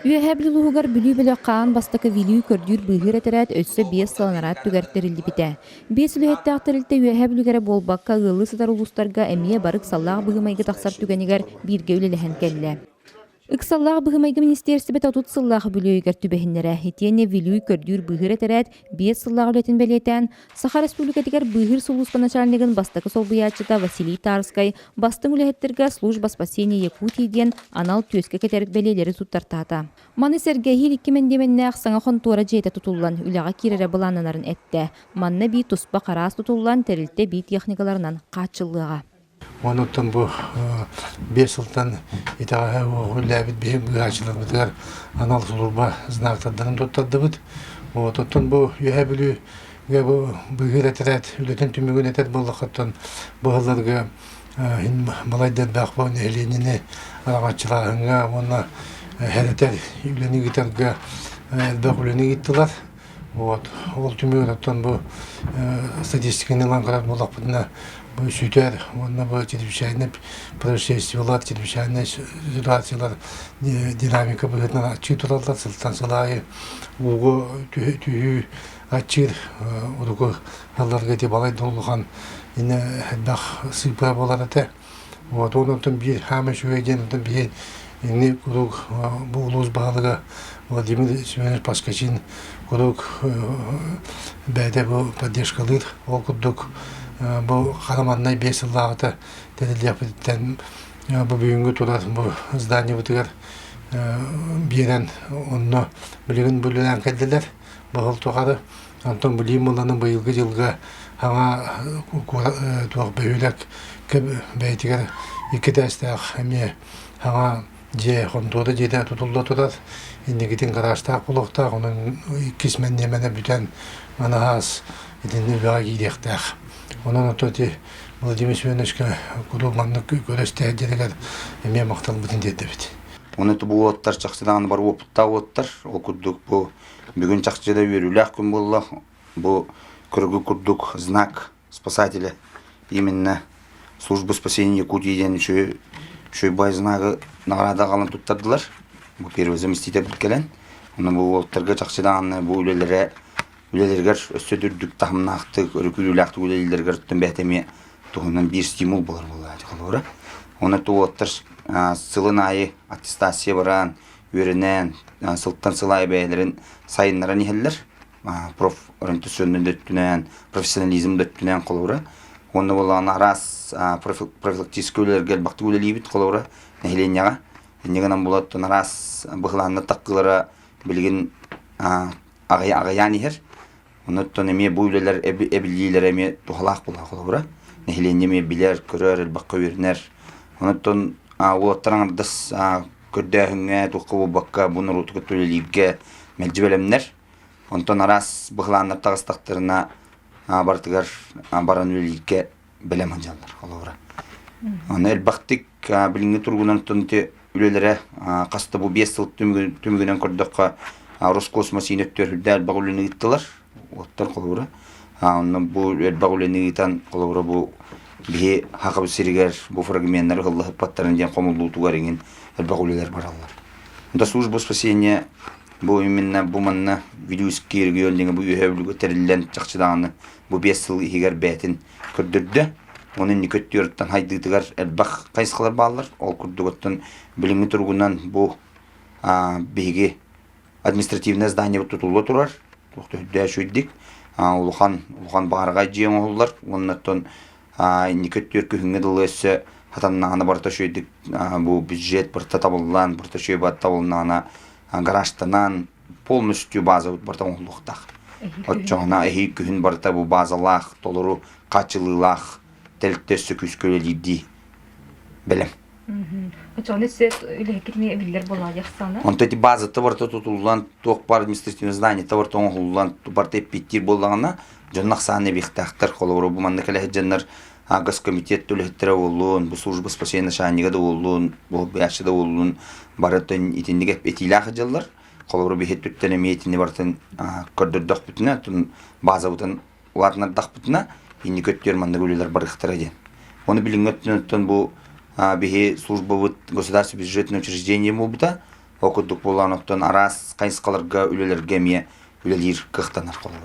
Үөһээ Бүлүү улууһугар Бүлүү бөлөх хаан бастакы Вилюй көрдүүр-быыһыыр этэрээт өссө 5 сыл анараа өттүгэр тэриллибитэ. Биэс үлэһиттээх тэрилтэ Үөһээ Бүлүүгэ эрэ буолбакка, ыаллыы сытар улуустарга эмиэ бары ыксаллаах быһыы-майгы тахсар түгэнигэр бииргэ үлэлэһэн кэллэ. Ыксаллаах быһыы-майгы министиэристибэтэ 30 сыллаах үбүлүөйүгэр түбэһиннэрэ, итиэннэ Вилюй көрдүүр-быыһыыр этэрээт 5 сыллаах үлэтин бэлиэтээн, Саха Республикатыгар быыһыыр сулууспа начальнигын бастакы солбуйааччыта Василий Тарскай бастыҥ үлэһиттэргэ «Служба спасения Якутии» диэн анал түөскэ кэтэр бэлиэлэри туттартаата. Маны сэргэ эһиил икки мэндиэмэннээх саҥа хонтуора дьиэтэ тутуллан, үлэҕэ киирэрэ былааннанарын эттэ. Манна эбии туспа хараас тутуллан, тэрилтэ эбии техникаларынан хааччыллыаҕа. Онуттан бу 5 сылтан итэҕэһэ үлэлээбит биһи быыһааччыларбытыгар анал сулууспа знактардарын туттардыбыт. Вот оттон бу Үөһээ Бүлүүгэ бу быыһыыр этэрээт үлэтин түмүгүн этэр буоллаххыттан бу сылларга балайда элбэх бу нэһилиэнньэни араҥаччылааһыҥҥа уонна хэрэтэр үлэни ыытарга элбэх үлэни ыыттылар. Вот. Ол түмүгэр оттон бу статистиканы ылан көрөр буоллахпытына, бу сүтэр уонна бу чрезвычайный происшествиелар, чрезвычайный ситуациялар динамика быһыытынан аччыы тураллар. Сылтан сыл аайы уугу түһүү аччыыр урукку сылларга ити балай да улахан инэ элбэх сыыппара буолар этэ. Вот онтон биир хаама үчүгэй диэн онтон биһи инни куруук бу улуус баһылыга Владимир Семенович Поскачин куруук бэйэтэ бу поддержкалыыр. Ол курдук бу хараманнай 5 сыллааҕыта тэриллиэхпититтэн бу бүгүҥҥү турар бу зданиебытыгар биэрэн онно билигин үлэлээн кэллилэр. Баһыл тухары онтон билиим ыланы быйылгы дьылга саҥа туох бөһүөлэк бэйэтигэр икки этээстээх эмиэ саҥа дьиэ хонтуора дьиэтэ тутулла турар. Инникитин гаражтаах буолуохтаах, онон иккис мэндиэмэнэ бүтэн манаһаас итиннэ үлэҕэ киириэхтээх. Онон ото ити Владимир Семеновичка куруук маннык көрө-истэ сылдьарыгар эмиэ махталбытын тиэрдэбит. Оны бу уоттар чахчы даҕаны бар уопуттаах уоттар. Ол курдук бу бүгүн чахчы да үөрүүлээх күн буолла. Бу көргү курдук знак спасателя именно служба спасения Якутии диэн үчүгэй үчүгэй знагы награда аҕалан туттардылар. Бу первый заместитель кэлэн. Онно бу уолаттарга чахчы даҕаны бу үлэлэрэ үлэлэригэр өссө үрдүк таһымнаахтык, өрүкүлүүлээхтик үлэлииллэригэр оттон бэйэтэ эмиэ туһунан биир стимул буолар буоллаҕа холобура. Онно уолаттар сылын аайы аттестация баран, үөрэнэн, сылтан сыл аайы бэйэлэрин сайыннаран иһэллэр. Профориентационный да өттүнэн, профессионализм да өттүнэн холобура. Уонна буоллаҕына араас профилактическай үлэлэргэ элбэхтик үлэлиибит холобура нэһилиэнньэҕэ. Инньэ гынан буолаттан араас быһылааннар таххыылара билигин аҕыйаан иһэр. Онуттан эмиэ бу үлэлэр эбиллиилэрэ эмиэ туһалаах буолар холобура. Нэһилиэнньэ эмиэ билэр, көрөр, элбэххэ үөрэнэр. Онуттан уолаттар аҥардас көрдөөһүҥҥэ, туохха буолбакка, бу норуоту кытта үлэлииргэ мэлдьи бэлэмнэр. Онтон араас быһылааннар таҕыстахтарына барытыгар баран үлэлииргэ бэлэм сылдьаллар холобура. Аны элбэхтик билиҥҥи туругунан ити үлэлэрэ хаста бу 5 сыл түмүгүнэн көрдөххө Роскосмос иин өттүгэр үрдээх элбэх үлэни ыыттылар. Уоттар холобура. Онно бу элбэх үлэни ыытан холобура бу биһи Хахабыт сиригэр бу фрагменнары ыллаһыппаттарын диэн хомуллуутугар иҥин элбэх үлэлэр бараллар. Да служба спасения бу именно бу манна Вилюйский регион диҥэ бу үөһэ Бүлүүгэ тэриллэн чахчы даҕаны бу 5 сыл иһигэр бэйэтин көрдөрдө. Оны инники өттүгэр хайдыытыгар элбэх хайысхалар бааллар. Ол курдук оттон билиҥҥи туругунан бу биһиги административное здание тутулла турар. Туох төһүрдээ үчүгүйдик. Улахан улахан баарҕай дьиэ оҥоһуллар. Уонна оттон инники өттүгэр күһүҥҥэ дылы өссө хатаннаҕына барыта үчүгэйдик бу бюджет барыта табыллан, барыта үчүгэй барыта табылыннаҕына гаражтанан полностью база барыта оҥоһуллуохтаах. Оччоҕуна эһиил күһүн барыта бу базалаах, толору хааччылыылаах тэрилтэ өссө күүскэ үлэлиирдии бэлэм. Оччоҕуна өссө үлэһиккит эмиэ биллэр буолаайахсана. Онто ити базата барыта тутуллан, туох баар административное здание барыта оҥоһуллан, барыта эппиэттиир буоллаҕына, дьон ахсаана эбиэхтээхтэр. Холобура, бу манна кэлэ сылдьаннар госкомитет үлэһиттэрэ буоллун, бу служба спасения начальнига да буоллун, бу да буоллун, барытын итинник этиилээх сылдьаллар. Холобура, биһи өттүттэн эмиэ итини барытын көрдөрдөхпүтүнэ, базабытын улаатыннардахпытына, инники өттүгэр маннык үлэлэр барыахтара диэн. Оны билиҥҥи өттүнэн бу биһи службабыт государство бюджетное учреждение буолбута. Ол курдук буолан оттон араас хайысхаларга үлэлэргэ эмиэ үлэлиир кыахтанар холобура.